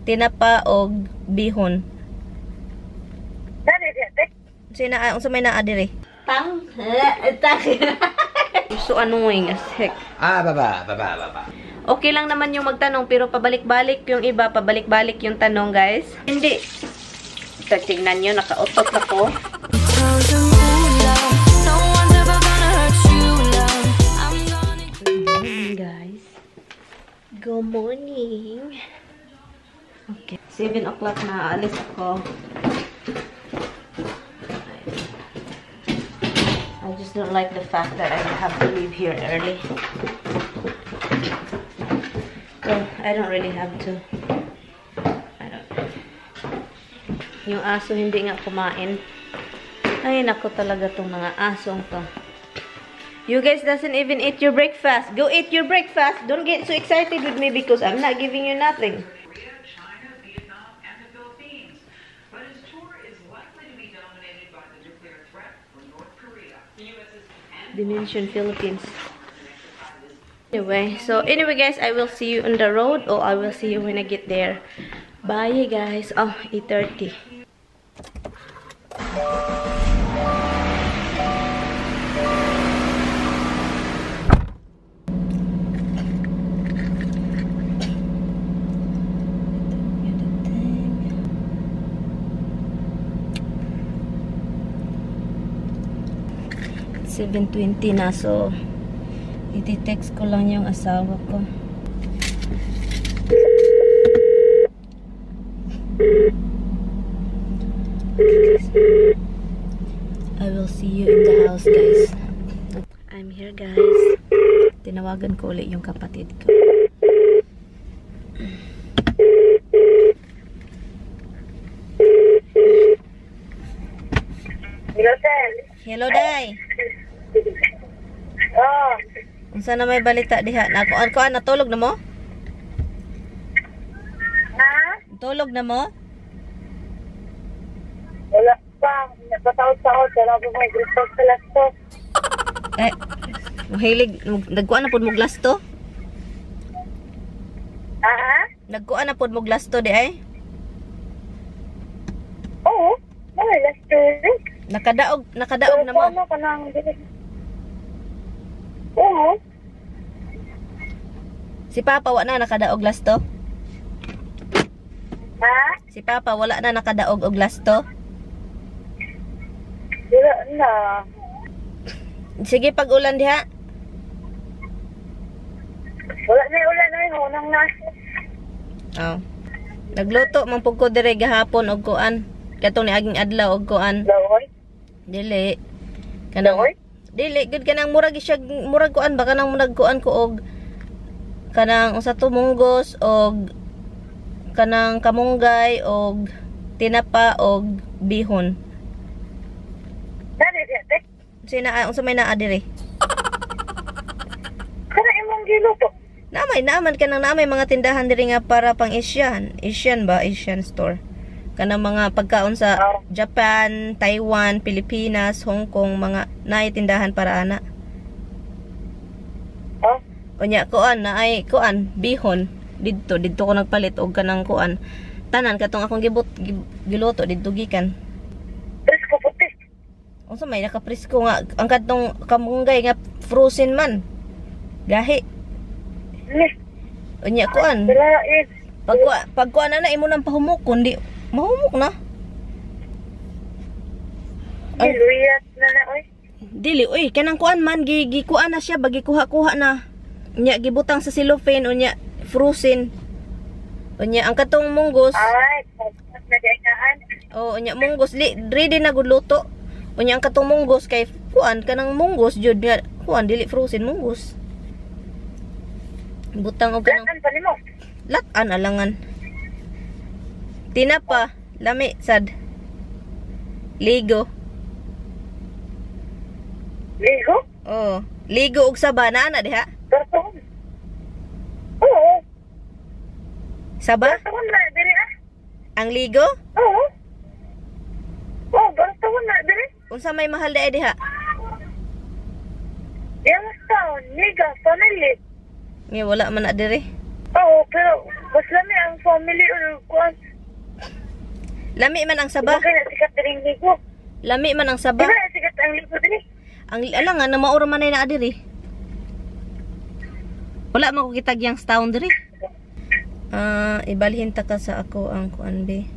Tinapa og bihon. Sina unsa may naa diri? Tang. Tang. So annoying as heck. Ah, baba, baba, baba. Okay lang naman yung magtanong pero pabalik-balik yung iba, pabalik-balik yung tanong, guys. Hindi. Tignan nyo, nakautot ako. Good morning, guys. Good morning. Okay. 7 o'clock na. Alis ako. I just don't like the fact that I have to leave here early. Well, I don't really have to. I don't. Yung aso hindi nga kumain. Ay, nako talaga tong mga asong to. You guys doesn't even eat your breakfast. Go eat your breakfast. Don't get so excited with me because I'm not giving you nothing. Dimension Philippines. Anyway, so anyway guys, I will see you on the road or I will see you when I get there. Bye guys. Oh, 8:30. It's 7:20 na, so iti-text ko lang yung asawa ko. Okay, guys. I will see you in the house, guys. I'm here, guys. Tinawagan ko ulit yung kapatid ko. Hello, Sel. Hello, Day. Oh. Unsa na may balita diha? Nakuan ko, natulog na mo? Ha? Tulog na mo? Wala pa. Nagpataod-taod. Wala pa may gusto sa lasto. Eh, mahilig. Nagkuan na pod mo glasto? Ha? Nagkuan na pod mo glasto di ay? Oo. Wala lasto. Nakadaog na mo. Ano ka nang... Oo. Si Papa wala na nakadaog lasto? Ha? Si Papa wala na nakadaog og lasto? Wala na. Sige, pag ulan diha. Wala na, ulan na. Unang na. Oh. Nagluto man pud ko dire gahapon og kuan. Katong niaging adlaw og kuan. Laoy? Dili. Kanang Laoy? Dili gud kanang murag siya, murag kuan ba kanang murag kuan ko og kanang usa to munggos og kanang kamunggay og tinapa og bihon. Dali diha, te. Sina unsa may naa diri? Kana imong giluto. Naamay, naaman kanang naamay mga tindahan diri nga para pang Asian. Asian ba? Asian store. Kanang mga pagkaon sa Japan, Taiwan, Pilipinas, Hong Kong, mga naay tindahan para ana. Oh. Unya kuan na ay kuan bihon didto didto ko nagpalit og kanang kuan. Tanan katong akong gibot giluto didto gikan. Presko puti. Unsa may nakapresko nga ang kadtong kamunggay nga frozen man. Gahi. Ni. Unya kuan. Lain. Pagkuan na imo nang pahumok kundi mahumok na. Ay, luyat na na oy. Dili oy kanang kuan man gikuan na siya bagi kuha-kuha na. Unya gibutang sa cellophane unya frozen. Unya ang katong munggos. Ay, nagayaan. Oh, unya munggos li ready na gud luto. Unya ang katong munggos kay kuan kanang munggos jud nga kuan dili frozen munggos. Butang og kanang Latan pa nimo. Latan alangan. Tinapa, lami sad. Ligo. Ligo? Oh, ligo og saba na ana diha. Bartohon. Oo. Saba? Bartohon na diri ah. Ang ligo? Oo. Oh, bartohon na diri. Unsa may mahal diay diha? Youngstown, Liga, family. Nga wala man na diri. Oo, pero mas lami ang family or kuan. Lami man ang saba. Di ba kaya sikat diring ligo? Lami man ang saba. Di ba sikat ang ligo diri? Ang ala nga na maura man ay naa diri. Wala man ko kitag Youngstown diri. Ah, ibalhin ta ka sa ako ang kuan be.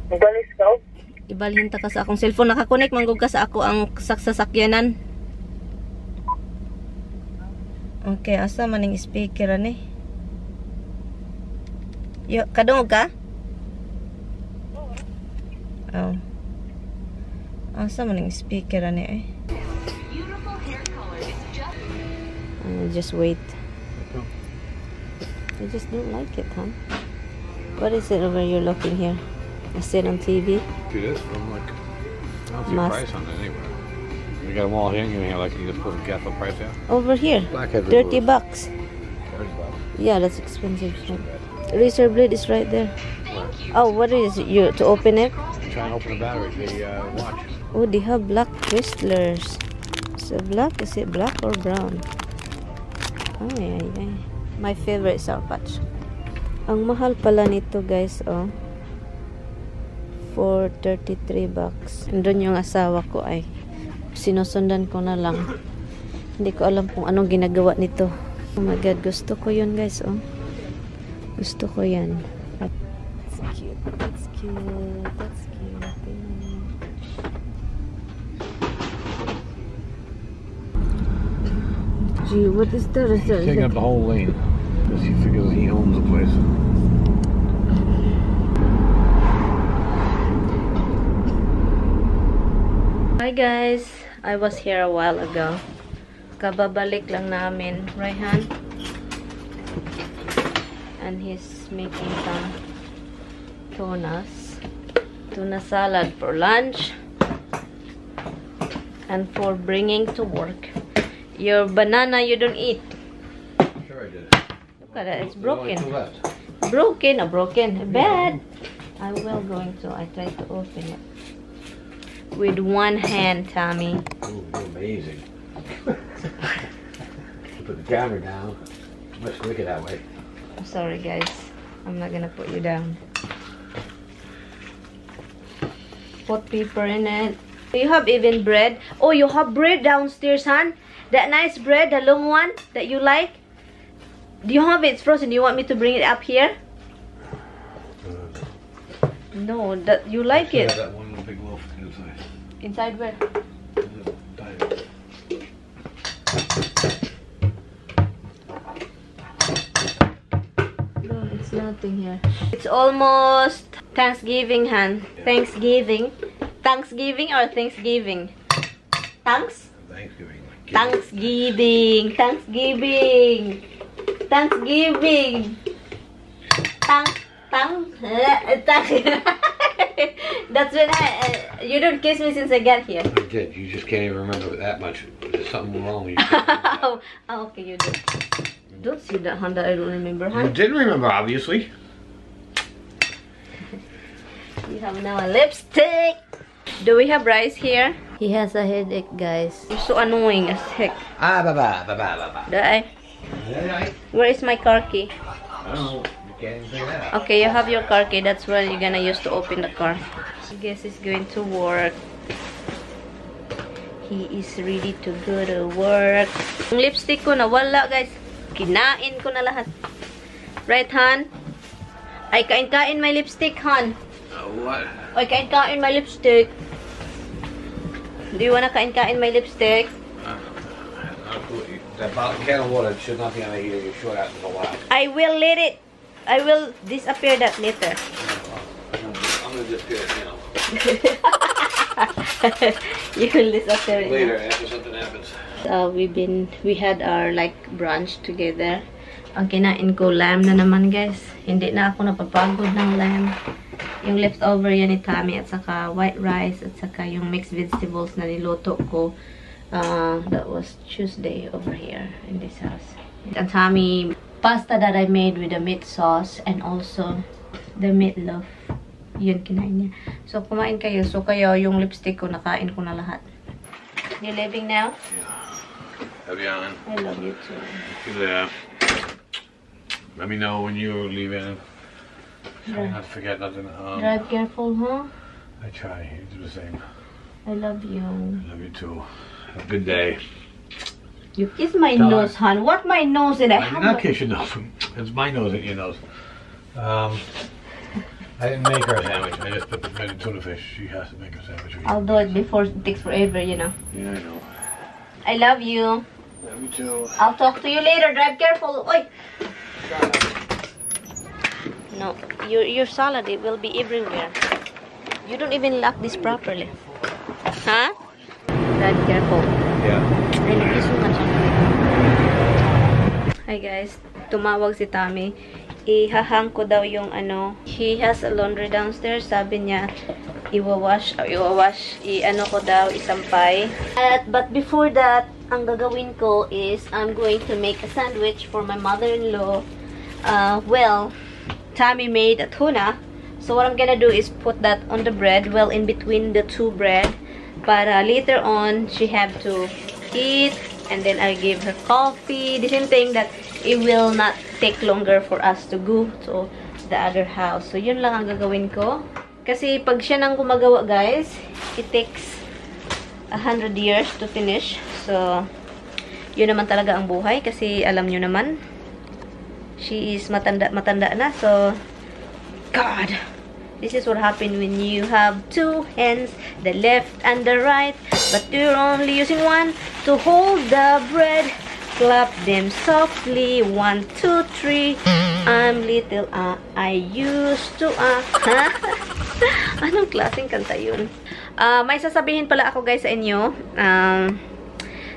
Balis ka. Oh. Ibalhin ta ka sa akong cellphone, nakakonect man gud ka sa ako ang sasakyanan. Okay, asa man ning speaker ani? Yo, kadungog ka? Oh. Asa man ning speaker ani eh? Just wait. I just don't like it, huh? What is it over you're looking here? I see it on TV. See this? I'm like, I don't see a Must. Price on it anywhere. We got them all hanging here, like you just put a guess the price out. Over here. Blackhead 30 removed. Bucks. $30. Yeah, that's expensive. Razor blade is right there. Oh, what is it? You to open it? Trying to open the battery, the watch. Oh, they have black Whistlers. So black, is it black or brown? Ay, ay, ay. My favorite Sour Patch. Ang mahal pala nito, guys, oh. $433. Nandun yung asawa ko ay. Sinusundan ko na lang. Hindi ko alam kung anong ginagawa nito. Oh my God, gusto ko yun, guys, oh. Gusto ko yan. That's cute. That's cute. That's cute. Ayan. Gee, what is that? Is that, is Taking that up the whole lane because he figures he owns the place. Hi guys, I was here a while ago. Kababalik lang namin, Raihan. And he's making some tunas. Tuna salad for lunch. And for bringing to work. Your banana you don't eat. Sure I did. Look at that, it's There's only broken. two left. Broken, broken. Bad. I will going to. I try to open it. With one hand, Tommy. Ooh, you're amazing. Put the camera down. Much quicker that way. I'm sorry, guys. I'm not gonna put you down. Put paper in it. You have even bread. Oh, you have bread downstairs, hon. That nice bread, the long one that you like. Do you have it? It's frozen. Do you want me to bring it up here? No, that you like Still it. got that one little big loaf inside. Inside where? In the dining. No, it's nothing here. It's almost Thanksgiving, han. Thanksgiving. Thanksgiving or Thanksgiving? Thanks? Thanksgiving. Like Thanksgiving. Thanksgiving. Thanksgiving. Thank, thank, thank. That's when I, you don't kiss me since I got here. I did. You just can't even remember that much. There's something wrong with you. Oh, okay, you do. Don't see that, Honda. I don't remember, huh? You didn't remember, obviously. You have now a lipstick. Do we have rice here? He has a headache, guys. You're so annoying as heck. Ah, ba ba ba ba ba ba. Dai. Where is my car key? I don't know. You can't even figure that out. Okay, you have your car key. That's what you're gonna use to open the car. I guess he's going to work. He is ready to go to work. Yung lipstick ko nawala, guys. Kinain ko na lahat. Right, Han? Ay, kain-kain my lipstick, Han. What? Ay, kain-kain my lipstick. Do you wanna kain-kain my lipstick? That bottle, can of water should not be on the heater. You're short out in a while. I will let it. I will disappear that later. I'm gonna disappear it now. You will disappear it Later, now. After something happens. We had our brunch together. Ang kinain ko, lamb na naman, guys. Hindi na ako napapagod ng lamb. Yung leftover yan ni Tommy at saka white rice at saka yung mixed vegetables na niluto ko. That was Tuesday over here in this house. And Tommy, pasta that I made with the meat sauce and also the meatloaf. Yun, kinain niya. So, kumain kayo. So, kayo, yung lipstick ko, nakain ko na lahat. You leaving now? Yeah. Love you, Alan. I love you too. See you later. Let me know when you're leaving. Try not to forget nothing. Drive careful, huh? I try. You do the same. I love you. I love you too. Have a good day. You kiss my Tell nose, hon. What my nose did I I did have? not kiss your nose. It's my nose and your nose. I didn't make her a sandwich. I just put the made the tuna fish. She has to make her sandwich. I'll do it before it takes forever. Yeah, I know. I love you. Love you too. I'll talk to you later. Drive careful. Oy. No, your salad, it will be everywhere. You don't even lock this properly. Huh? Drive careful. Yeah. I love you so much. Hi guys, tumawag si Tommy. Iha-hang ko daw yung ano. He has a laundry downstairs. Sabi niya, iwa-wash, or iwa-wash, i-ano ko daw, isampay. But before that, ang gagawin ko is, I'm going to make a sandwich for my mother-in-law. Well, Tommy made a tuna. So what I'm gonna do is put that on the bread, well, in between the two bread. Para later on, she have to eat, and then I give her coffee. The same thing that it will not take longer for us to go to the other house. So, yun lang ang gagawin ko. Kasi pag siya nang gumagawa, guys, it takes 100 years to finish. So, yun naman talaga ang buhay. Kasi alam nyo naman, she is matanda, matanda na. So, God! This is what happened when you have two hands, the left and the right, but you're only using one to hold the bread. Clap them softly. One, two, three. I'm little, I used to, Anong klaseng kanta yun? May sasabihin pala ako, guys, sa inyo.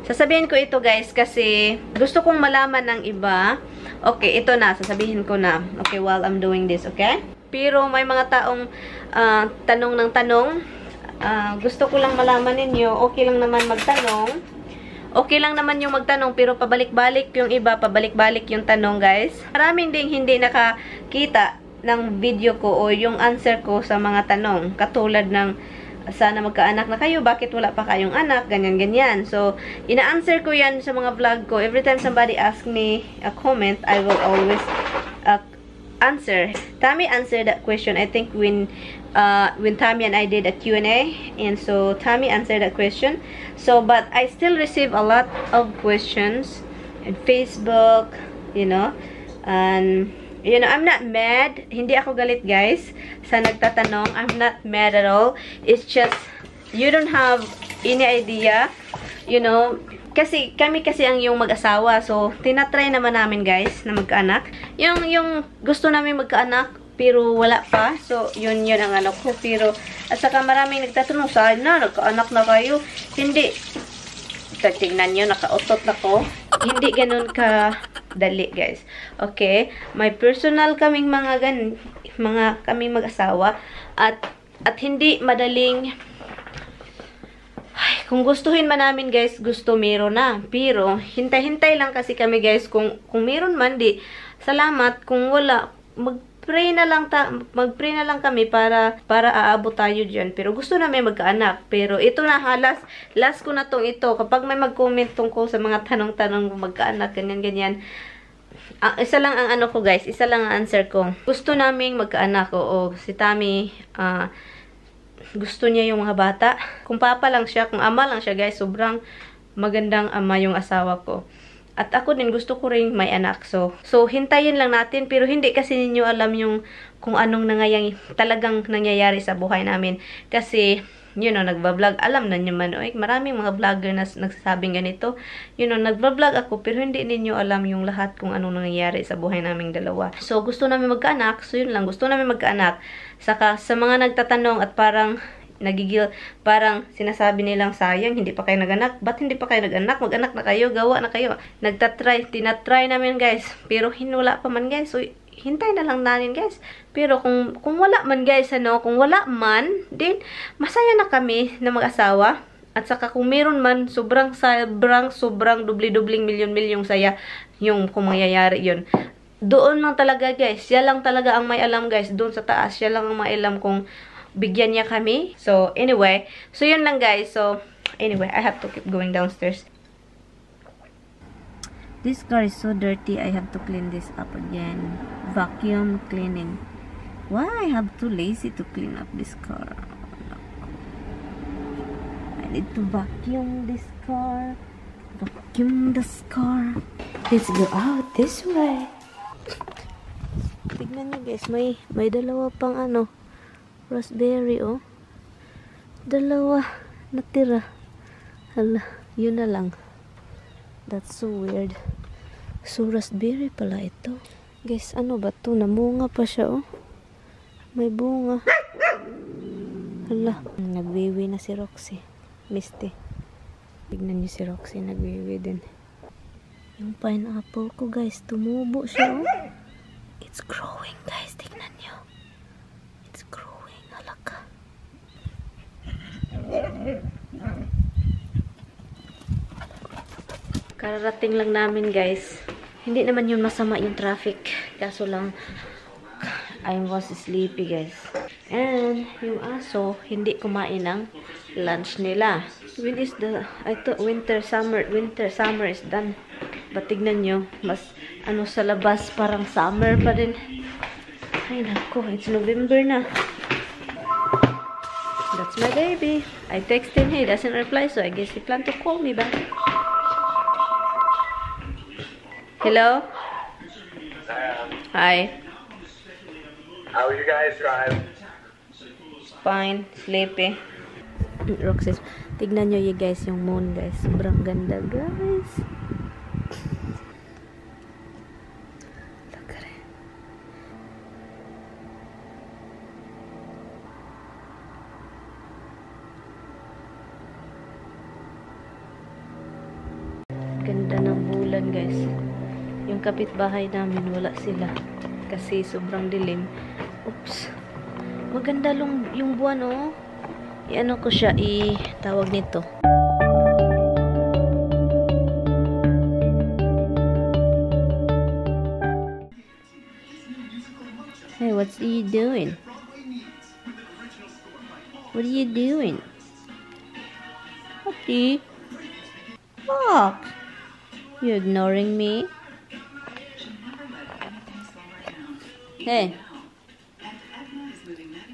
Sasabihin ko ito, guys, kasi gusto kong malaman ng iba. Okay, ito na. Sasabihin ko na. Okay, while I'm doing this, okay? Pero may mga taong tanong ng tanong. Gusto ko lang malaman ninyo. Okay lang naman magtanong. Okay lang naman yung magtanong, pero pabalik-balik yung iba, pabalik-balik yung tanong, guys. Maraming ding hindi nakakita ng video ko o yung answer ko sa mga tanong. Katulad ng, "Sana magkaanak na kayo, bakit wala pa kayong anak?" Ganyan, ganyan. So, ina-answer ko yan sa mga vlog ko. Every time somebody ask me a comment, I will always answer. Tommy answered that question, I think, when Tommy and I did a Q&A. And so, Tommy answered that question. So, but I still receive a lot of questions in Facebook. And I'm not mad. Hindi ako galit, guys, sa nagtatanong. I'm not mad at all. It's just, you don't have any idea. Kasi, kami kasi ang yung mag-asawa. So, tinatry naman namin, guys, na magkaanak. Yung gusto namin magkaanak, pero wala pa. So, yun ang ano ko. Pero, at saka maraming nagtatanong, "Sana, nagkaanak na kayo." Hindi. Tignan nyo, nakautot na ko. Hindi ganun ka dali, guys. Okay? May personal kaming mga kaming mag-asawa. At hindi madaling. Ay, kung gustuhin man namin, guys, gusto meron na. Pero, hintay-hintay lang kasi kami, guys. Kung meron man, di, salamat. Kung wala, mag-pray na lang kami para aabot tayo diyan. Pero gusto namin magkaanak. Pero ito na halas, last ko na tong ito. Kapag may mag-comment tungkol sa mga tanong-tanong magkaanak, ganyan ganyan. Isa lang ang ano ko, guys, isa lang ang answer ko. Gusto naming magkaanak, oo. Si Tommy, gusto niya yung mga bata. Kung papa lang siya, kung ama lang siya, guys, sobrang magandang ama yung asawa ko. At ako din, gusto ko rin may anak. So, hintayin lang natin. Pero hindi kasi ninyo alam yung kung anong talagang nangyayari sa buhay namin. Kasi, nagva-vlog. Alam na nyo man, oy, maraming mga vlogger na nagsasabing ganito. Nagva-vlog ako, pero hindi ninyo alam yung lahat kung anong nangyayari sa buhay naming dalawa. So, gusto namin magkaanak. So, yun lang. Gusto namin magkaanak. Saka, sa mga nagtatanong at parang nagigil, parang sinasabi nilang sayang, hindi pa kayo nag-anak. Ba't hindi pa kayo nag-anak? Mag-anak na kayo, gawa na kayo. Nagtatry, tinatry namin, guys. Pero wala pa man, guys. So, hintay na lang natin, guys. Pero kung wala man, guys, ano, kung wala man, din, masaya na kami na mag-asawa. At saka kung meron man, sobrang, sobrang, sobrang dubli-dubling milyon-milyong saya yung kung mangyayari yun. Doon lang talaga, guys. Siya lang talaga ang may alam, guys. Doon sa taas, siya lang ang may alam kung bigyan niya kami. So, anyway. So, yun lang, guys. So, anyway, I have to keep going downstairs. This car is so dirty. I have to clean this up again. Vacuum cleaning. Why I have too lazy to clean up this car? I need to vacuum this car. Vacuum this car. Let's go out this way. Tignan niyo guys, may dalawa pang ano, raspberry oh. Dalawa natira. Hala, yun na lang. That's so weird. So raspberry pala ito. Guys, ano ba to? Namunga pa siya oh. May bunga. Hala, nagwiwi na si Roxy. Misty. Tignan niyo si Roxy, nagwiwi din. Yung pineapple ko guys, tumubo siya oh. It's growing guys, tignan niyo. It's growing, hala ka. Kararating lang namin guys. Hindi naman yun masama yung traffic. Kaso lang, I was sleepy guys. And yung aso, hindi kumain ng lunch nila. When is the, I thought winter, summer is done. But tignan nyo, mas ano sa labas, parang summer pa rin. Ay nako, it's November na. That's my baby. I text him, he doesn't reply, so I guess he planned to call me back. Hello? Hi. How was you guys drive? Fine. Sleepy. Roxy, tignan nyo you guys yung moon guys. Sobrang ganda guys. Look at it. Ganda ng bulan guys. Yung kapitbahay namin wala sila kasi sobrang dilim. Oops. Maganda yung buwan oh. I-ano ko siya, i-tawag nito. Hey, what are you doing? What are you doing? Happy? Fuck. You ignoring me? Hey.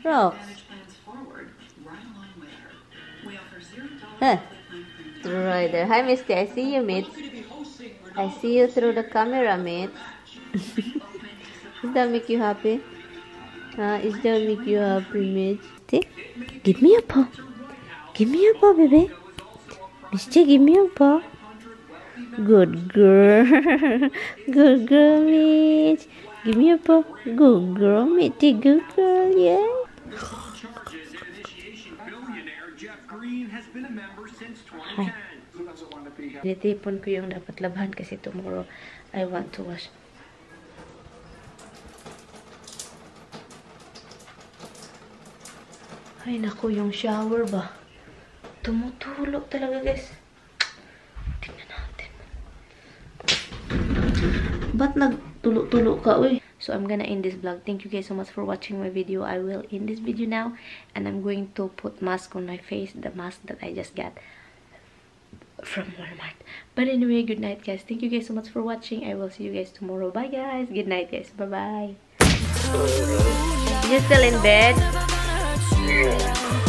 Rox. Huh. Right there. Hi, Misty. I see you, mate. I see you through the camera, mate. Does that make you happy? Huh? Is that make you happy, mate? Give me a paw. Give me a paw, baby. Misty, give me a paw. Good girl. Good girl, mate. Give me a paw. Good girl, Mitty. Good girl, yeah. Hi. Tinitipon ko yung dapat labahan kasi tomorrow I want to wash. Ay, naku, yung shower ba? Tumutulo talaga, guys. Tingnan natin. Ba't nagtulo-tulo ka, uy? So, I'm gonna end this vlog. Thank you guys so much for watching my video. I will end this video now. And I'm going to put mask on my face. The mask that I just got from Walmart. But anyway, good night, guys. Thank you guys so much for watching. I will see you guys tomorrow. Bye, guys. Good night, guys. Bye-bye. You still in bed? Yeah.